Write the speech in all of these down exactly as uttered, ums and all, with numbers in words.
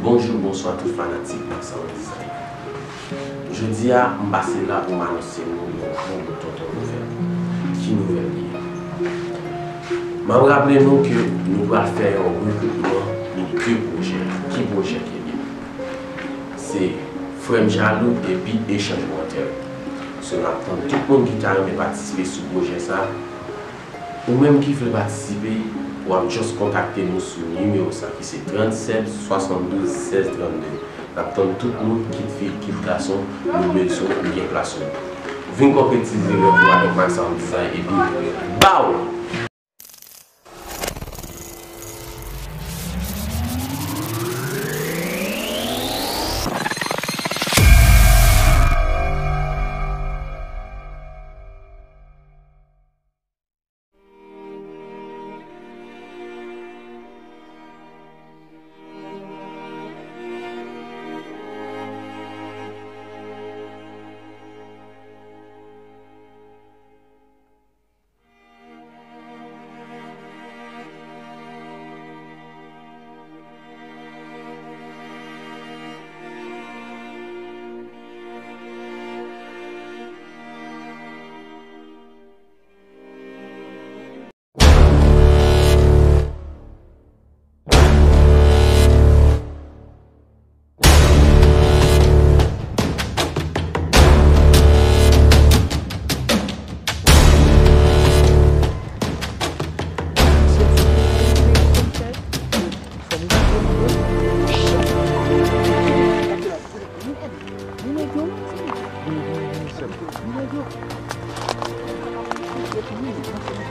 Bonjou, bonswa tout fanatik Maxon Design. Jodi a, m pase la pou m anonse nou yon gwo bout tonton nouvèl. Ki nouvèl li ye? M ap raple nou ke nou pral fè yon rekritman pou de pwojè. Ki pwojè ki ye? Se Frè m Jalou epi Echanj Wantè. So, n ap tann tout moun ki ta renmen patisipe sou pwojè sa. Ou menm ki vle patisipe, w ap just kontakte nou sou nimewo sa ki se trannsèt swasanndouz sèz trannde. N ap tann tout moun, kit fi, kit gason, nou bezwen ou gen plas nou. Vin konkretize rèv ou avèk Maxon Design epi baw!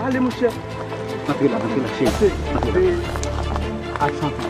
Ale, monchè. Antre la, antre la, cheri. Antre la. Al, chante.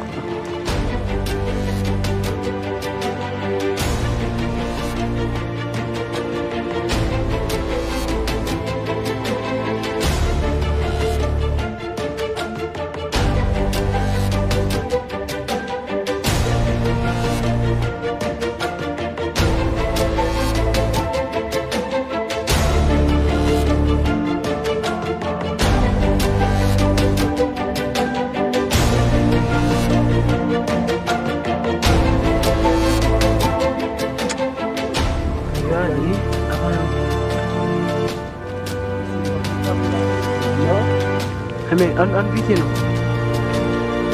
Enben, ann, ann pite non.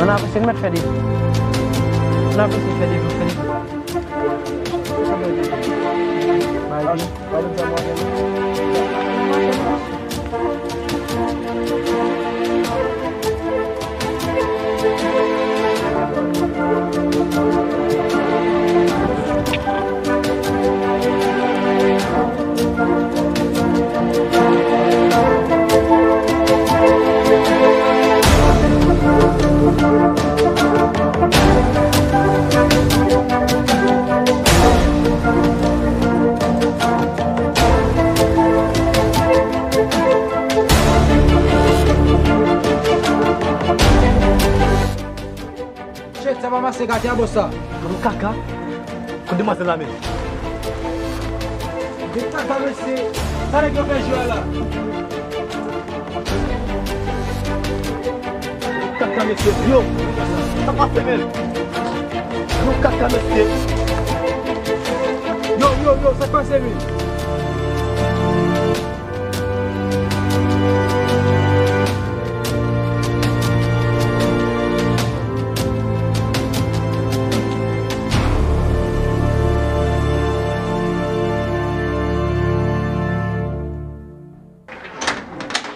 Ann avanse, ann mèt fè de. Ann avanse, fè de, fè de. Shit, sa pa mache, gate a bòs sa. Gwo kaka. Kot demwazèl la menm? Gwo kaka, mesye. Sa nèg yo fè jwe a la? Gwo kaka, mesye. Yo, sa pase menm? Gwo kaka, mesye. Yo, yo, yo, sa pase menm?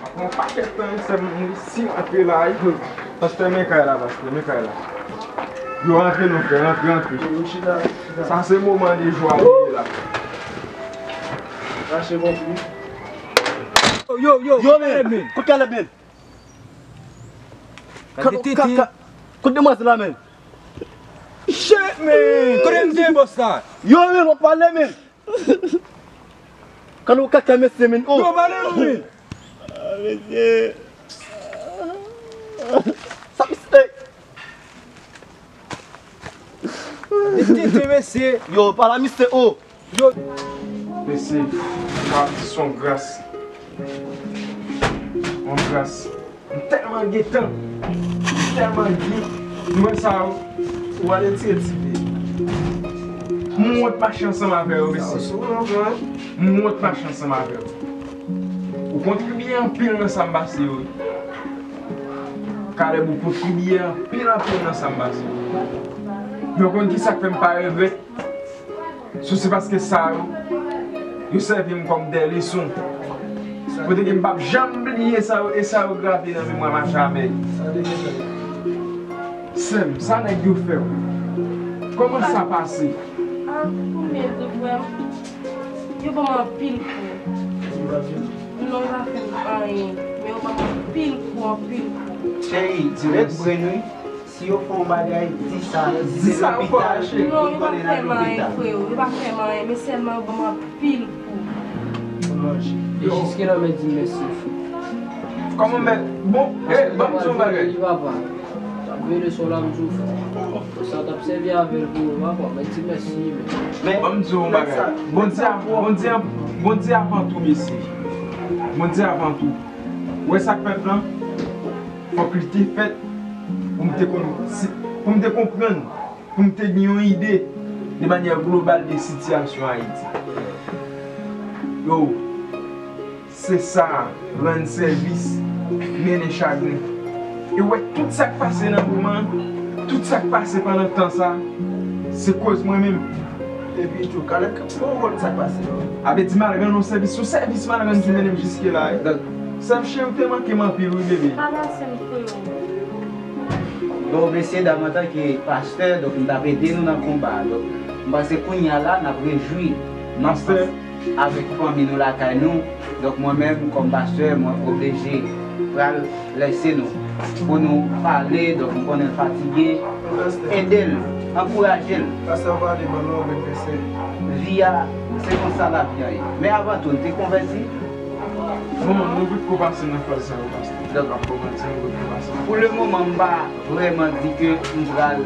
Apre yon pakèt tan, mesye, m resi rantre la, wi. Pastè, men kay la, pastè, men kay la. Yo, rantre non, frè, rantre, rantre. Sa se moman de jwa li ye la. Rache konpli. Yo, yo, yo, men, men. Kote Kalèb, men? Gade tete. Kote demwazèl la, men? Shit, men. Kote m te, bòs la? Yo, men, w ap pale, men. Kalou kaka, mesye, men. Oh. Yo, pale non, men. Ah, mesye. Sa, mesye. Gade tete, mesye. Yo, pale a misye, oh. Yo. Mesye, m ap di se yon gras. Yon gras. M tèlman gen tan. M tèlman gen. Nou wè sa yo. Ou ale tire ti pye. M wont mache ansanm avè yo, mesye. M wont mache ansanm avè yo. Ou kontribye anpil nan sa m pase yo, wi. Kalèb, ou kontribye anpil, anpil nan sa m pase yo. Men w konn ki sa k fè m pa regrèt? Si se paske sa yo, yo sèvi m kòm de leson. Kote ke m p ap janm bliye sa yo, e sa yo grave nan memwa m ajamè. Sè m, sa nèg yo fè w? Kòman sa pase? Ah, konbyen de frè m? Yo ban m anpil kou. Non, yo pa fè m anyen, men yo ban m anpil kou, anpil kou. Cheri, ret brenn wi. Si yo fè yon bagay, di sa, di se lopital pou l konnen l al lopital. Non, yo pa fè m anyen, freo. Yo pa fè m anyen, men sèlman yo ban m anpil kou. E jiske nan men di mèsi, frè. Kòman mèt? Bon, eh, ban m di yon bagay. Li papa. Sa vle sou la m di w, frè. Sa t ap sèvi avè l pou yo, papa. Men di mèsi, men. Ban m di yon bagay. Bondye, Bondye, Bondye avan tou, mesye. Bondye avan tou. Ou wè sa k fèt lan? Fòk li te fèt pou m te konn, si, pou m te konprann, pou m te gen yon ide de manyè global de sitiyasyon Ayiti. Yo, se sa, rann sèvis, mennen chagren. E w wè tout sa k pase nan moman an, tout sa k pase pandan tan sa, se koz mwen menm. Epi tou, Caleb, kòman w konn sa k pase yo? A vle di m al rann yon sèvis, se yon sèvis m al rann ki mennen m jiske la, wi. Donk, sè m cheri, ou te manke m anpil, wi, bebe. Pa lase m, freo. Bon, mesye dam, antanke pastè, donk, m t ap ede nou nan konba a. Donk, m panse kounye a la, n ap rejwi nou ansanm avèk fanmi nou lakay nou. Donk, mwen menm, kòm pastè, mwen oblije pral lèse nou pou nou pale, donk m konnen l fatige, ede l, ankouraje l. Pastè, w pale ban nou, mwen prese. Vi a, se konsa lavi a ye. Men avan tou, n te konvèti? Non, nou potko pase nan faz sa yo, pastè. Donk, m ap kòmanse, nou potko pase nan faz sa. Pou le moman, m pa vrèman di ke m pral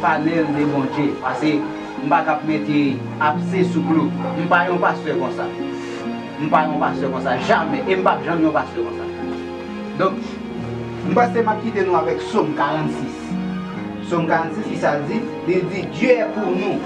pale l de Bondye, paske m pa t ap mete apse sou klou. M pa yon pastè konsa. M pa yon pastè konsa, jamè. E m p ap janm yon pastè konsa. Donk, m panse m ap kite nou avèk Sòm karannsis. Sòm karannsis, ki sa l di? Li di, Dieu est pour nous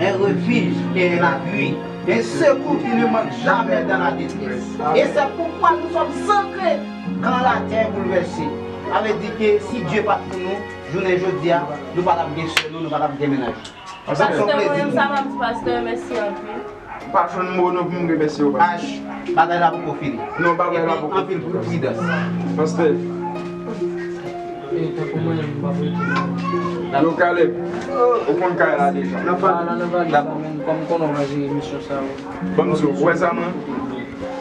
un refuge et un appui, un secours qui ne manque jamais dans la détresse. Et c'est pourquoi nous sommes sans crainte quand la terre est bouleversée. Sa vle di ke si Dye pa t pou nou, jounen jodi a, nou pa t ap gen sè nou, nou pa t ap gen mennaj nou. Pastè, mwen menm, sa m ap di pastè, mèsi anpil. M pa jwenn mo non pou m remèsye w, pastè. Ach, batay la poko fini. Non, batay la poko fini. Epi anpil pridans. Pastè. E, tankou mwen menm, m p ap rete non. Yo, Caleb, ou konn kay la deja. N ap pale. N ap pale sa, men kòm m konnen w va jere misyon sa yo. Ban m di w, ou wè zam lan?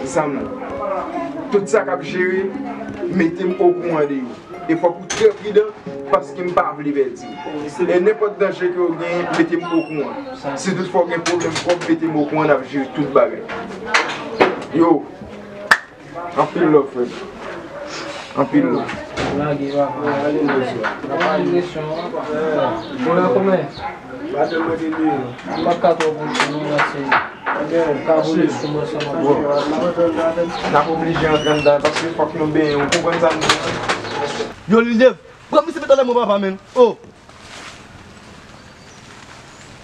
Zam lan. Tout sa k ap jere, mete m okouran de yo. E fòk ou trè pridan, paske m pa vle pèdi. E nenpòt danje ke w genyen, mete m okouran. Si toutfwa w gen pwoblèm kòb, mete m okouran, n ap jere tout bagay. Yo, anpil love, frè m. Anpil love. Lage, papa. Anpil kesyon, papa. Ou la kòman? Batèm mwen te dwe. M p ap ka twò bouche non, paske m ka boule sou mwen san mwen. N ap oblije antre anndan paske fòk nou benyen, ou konprann sa m di? Yo, Lil Dev, pran misye met anndan mwen, papa, menn. Oh!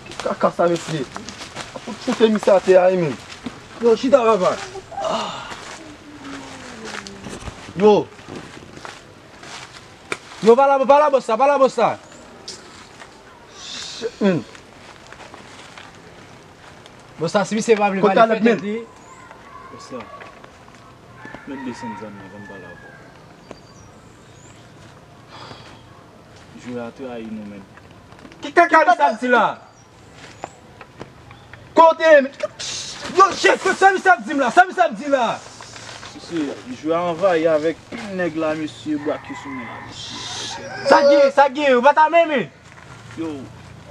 Ki kaka sa, mesye? Fout foute misye atè a, wi, menn. Yo, chita, papa. Yo. Yo, pa la, pa la, bòs la, pa la, bòs la. Shit, man. Bon, sa, si misye pa vle pale, fè tèt li. Bòs la, mèt desann zam nan, ban m pale avè w. Jwe a trayi nou, menn. Ki kaka li sa di la? Kote, yo, chèf, sa misye ap di m la, sa misye ap di la? Mesye, jwe a anvayi avèk pil nèg la, mesye, bwake sou mwen la, mesye. Sa gen, sa gen, yo pa ta menm. Yo.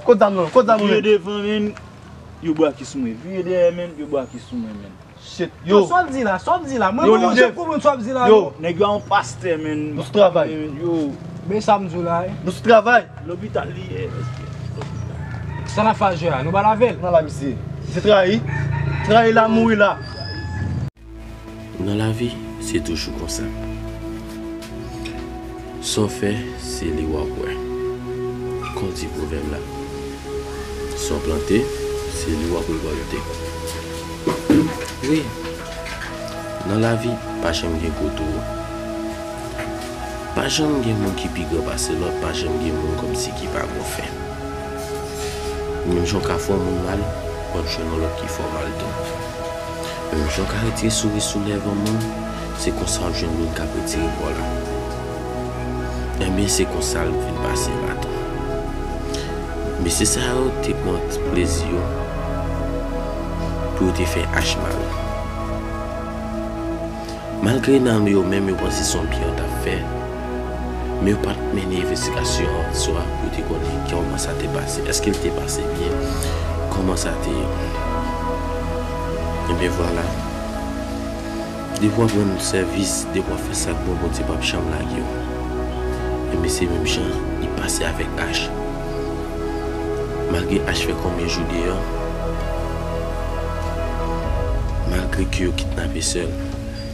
Kot zam nan? Kot zam nan? Vire devan, menn. Yo bwake sou mwen. Vire dèyè, menn. Yo bwake sou mwen, menn. Shit, yo. Yo, sa w di la? Sa w di la? Mwen, yo, mwen, Lil Dev, chèf, konprann sa w di la, yo, non. Nèg yo a yon pastè, menn. Nou sou travay. Yo. Men sa m di w la, wi. Nou sou travay. Lopital li ye, mesye. Sa n ap fè a jwe a? Nou pa lave l? Nan la, misye. Se trayi. Trayi la, mouri la. Nan lavi, se toujou konsa. Sa w fè, se li w ap wè. Kon di pwovèb la, sa w plante, se li w ap rekòlte. Wi, nan lavi, pa janm gen gwo towo. Pa janm gen moun ki pi gran pase lòt, pa janm gen moun kòmsi ki pa gon fen. Menm jan w ka fè yon moun mal, w ap jwenn yon lòt ki fè w mal tou. Menm jan w ka retire souri sou lèv yon moun, se konsa w ap jwenn moun k ap retire pa w la. Enben, se konsa l vin pase la tou. Mesye sa yo te pran plezi yo pou yo te fè Ach mal. Malgre nan yo menm yo panse se yon byen yo t ap fè, men yo pa t mennen envestigasyon an swa pou yo te konnen kòman sa te pase. Èske l te pase byen? Kòman sa te ye? Ebyen vwala. Depi w ap rann sèvis, depi w ap fè sa k bon, Bondye p ap janm lage w. Ebyen se menm jan li pase avèk Ach. Malgre Ach fè konbyen jou deyò, malgre ke yo kidnape sè l,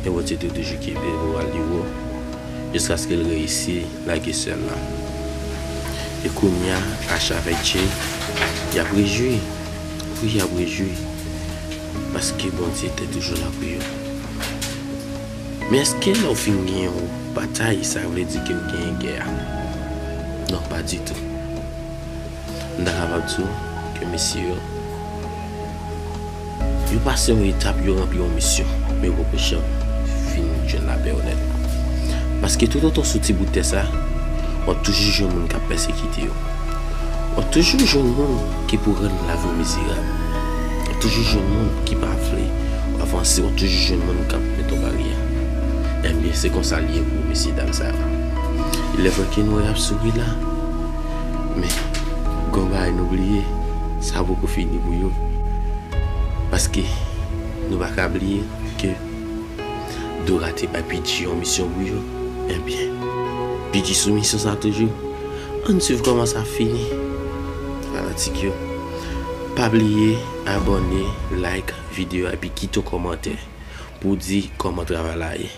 men Bondye te toujou kenbe moral li wo, jiskaske l reyisi lage sè l la. E kounye a, Ach avèk Jay, y ap rejwi. Wi, y ap rejwi. Paske Bondye te toujou la pou yo. Men èske lè w fin gen yon batay, sa vle di ke w genyen gè a? Non, pa ditou. M ta kapab di w ke mesye yo, yo pase yon etap, yo ranpli yon misyon, men yo poko janm fin jwenn lapè onèt. Paske toutotan sou ti bout tè sa, w ap toujou jwenn moun k ap pèsekite yo. W ap toujou jwenn moun ki pou rann lavi w mizerab. W ap toujou jwenn moun ki pa vle w avanse, w ap toujou jwenn moun k ap mete w baryè. Ebyen, se konsa l ye pou mesye dam sa yo. Il est vrai ke nou wè y ap souri la, men gon bagay nou bliye, sa poko fini pou yo. Paske nou pa ka bliye ke Dora te bay P J yon misyon pou yo. Ebyen, P J sou misyon sa toujou. Ann swiv kòman sa fini. Fanatik yo, pa bliye abòne, like videyo a, epi kite yon kòmantè pou w di kòman travay la ye.